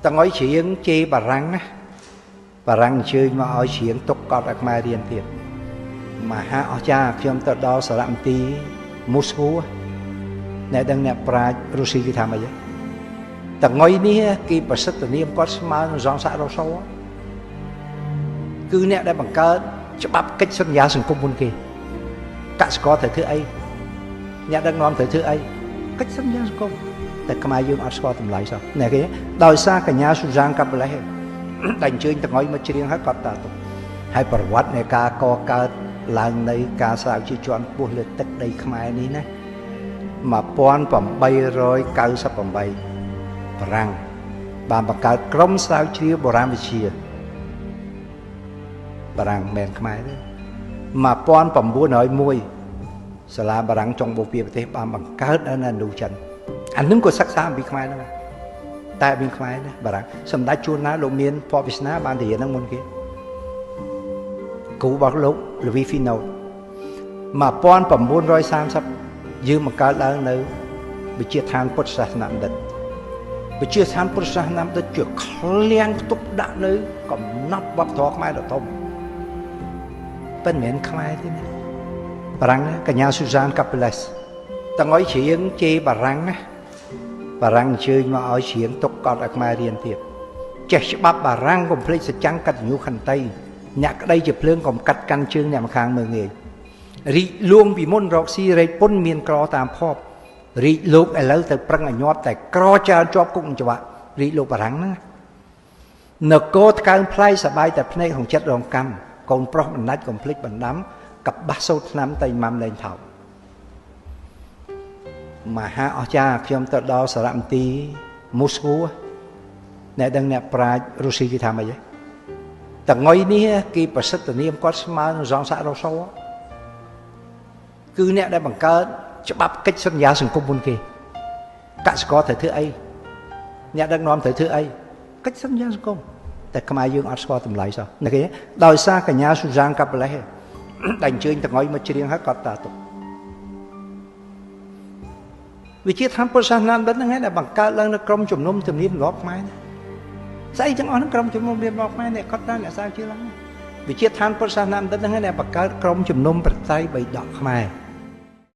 តងុយច្រៀងជេរបារាំងណាបារាំងអញ្ជើញមកឲ្យច្រៀងទុកកត់ឲ្យខ្មែររៀនទៀតមហាអស្ចារ្យខ្ញុំទៅដល់សារមន្ទីរមូស្គូអ្នកដឹងអ្នកប្រាជ្ញរុស្ស៊ីគេថាម៉េចទេតងុយនេះគេប្រសិទ្ធនាមគាត់ស្មើនឹងសង្សាររ៉ូសូគឺអ្នកដែលបង្កើតច្បាប់កិច្ចសន្យាសង្គមមុនគេកសិករត្រូវធ្វើអីអ្នកដឹកនាំត្រូវធ្វើអីកិច្ចសន្យាសង្គមតែខ្មែរយើងអត់ស្គាល់តម្លៃសោះអ្នកគេដោយសារកញ្ញាស៊ូសានកាប់លេសដែលអញ្ជើញតងុយមកច្រៀងហើយគាត់តាទុកហើយប្រវត្តិនៃការកកើតឡើងនៃការស្រាវជ្រាវជាន់ខ្ពស់លើទឹកដីខ្មែរនេះណា1898បារាំងបានបង្កើតក្រុមស្រាវជ្រាវបុរាណវិទ្យាបារាំងមិនមែនខ្មែរទេ1901សាលាបារាំងចុងបូព៌ាប្រទេសបានបង្កើតនៅឥណ្ឌូចិនអានឹងក៏សិក្សាអំពីខ្មែរហ្នឹងតែមានខ្មែរណាបារាំងសម្ដេចជួនណាលោកមានភ័ព្វវាសនាបានទៅរៀនហ្នឹងមុនគេគ្រូរបស់លោកលូវីហ្វីណូត1930យើងបង្កើតឡើងនៅវិទ្យាឋានពុទ្ធសាសនបណ្ឌិតវិទ្យាឋានពុទ្ធសាសនបណ្ឌិតជាឃ្លាំងផ្ទុកដាក់នៅកំណត់វប្បធម៌ខ្មែរដ៏ធំប៉ុន្តែមិនមែនខ្មែរទេណាបារាំងកញ្ញាស៊ូសានកាប់លេសតងុយច្រៀងជេរបារាំងណាបារាំងអញ្ជើញមកឲ្យច្រៀងទុកកត់ឲ្យខ្មែររៀនទៀតចេះច្បាប់បារាំងកុំភ្លេចសច្ចាំងកតញ្ញូខន្តីអ្នកក្តីជាភ្លើងកុំកាត់កាន់ជើងអ្នកម្ខាងមើងងាយរីកលួងពីមុនរកស៊ីរែកពុនមានក្រតាមភពរីកលោកឥឡូវទៅប្រឹងឲ្យញាប់តែក្រច្រើនជាប់គុកច្បាក់រីកលោកបារាំងហ្នឹងនគរថ្កើងផ្លៃសបាយតែភ្នែកក្នុងចិត្តរងកម្មកូនប្រុសបណ្ដាច់កុំភ្លេចបណ្ដាំកបាសសូត្រឆ្នាំតែម៉ាំលែងថោកមហាអស្ចារ្យខ្ញុំទៅដល់សារមន្ទីរមូស្គូអ្នកដឹងអ្នកប្រាជ្ញរុស្ស៊ីគេថាម៉េចទេតងុយនេះគេប្រសិទ្ធនាមគាត់ស្មើនឹងសង្សាររ៉ូសូគឺអ្នកដែលបង្កើតច្បាប់កិច្ចសន្យាសង្គមមុនគេកសិករត្រូវធ្វើអីអ្នកដឹកនាំត្រូវធ្វើអីកិច្ចសន្យាសង្គមតែខ្មែរយើងអត់ស្គាល់តម្លៃសោះអ្នកគេដោយសារកញ្ញាស៊ូសានកាប់លេសដែលអញ្ជើញតងុយមកច្រៀងហើយគាត់តាទុកវិជាឋានពុទ្ធសាសនាបណ្ឌិតហ្នឹងឯងដែលបង្កើតឡើងនៅក្រមជំនុំទំនៀមទម្លាប់ខ្មែរស្អីទាំងអស់ហ្នឹងក្រមជំនុំទំនៀមទម្លាប់ខ្មែរអ្នកគាត់តាអ្នកសាវជាឡើងវិជាឋានពុទ្ធសាសនាបណ្ឌិតហ្នឹងឯងដែលបង្កើតក្រមជំនុំប្រតិបៃដកខ្មែរ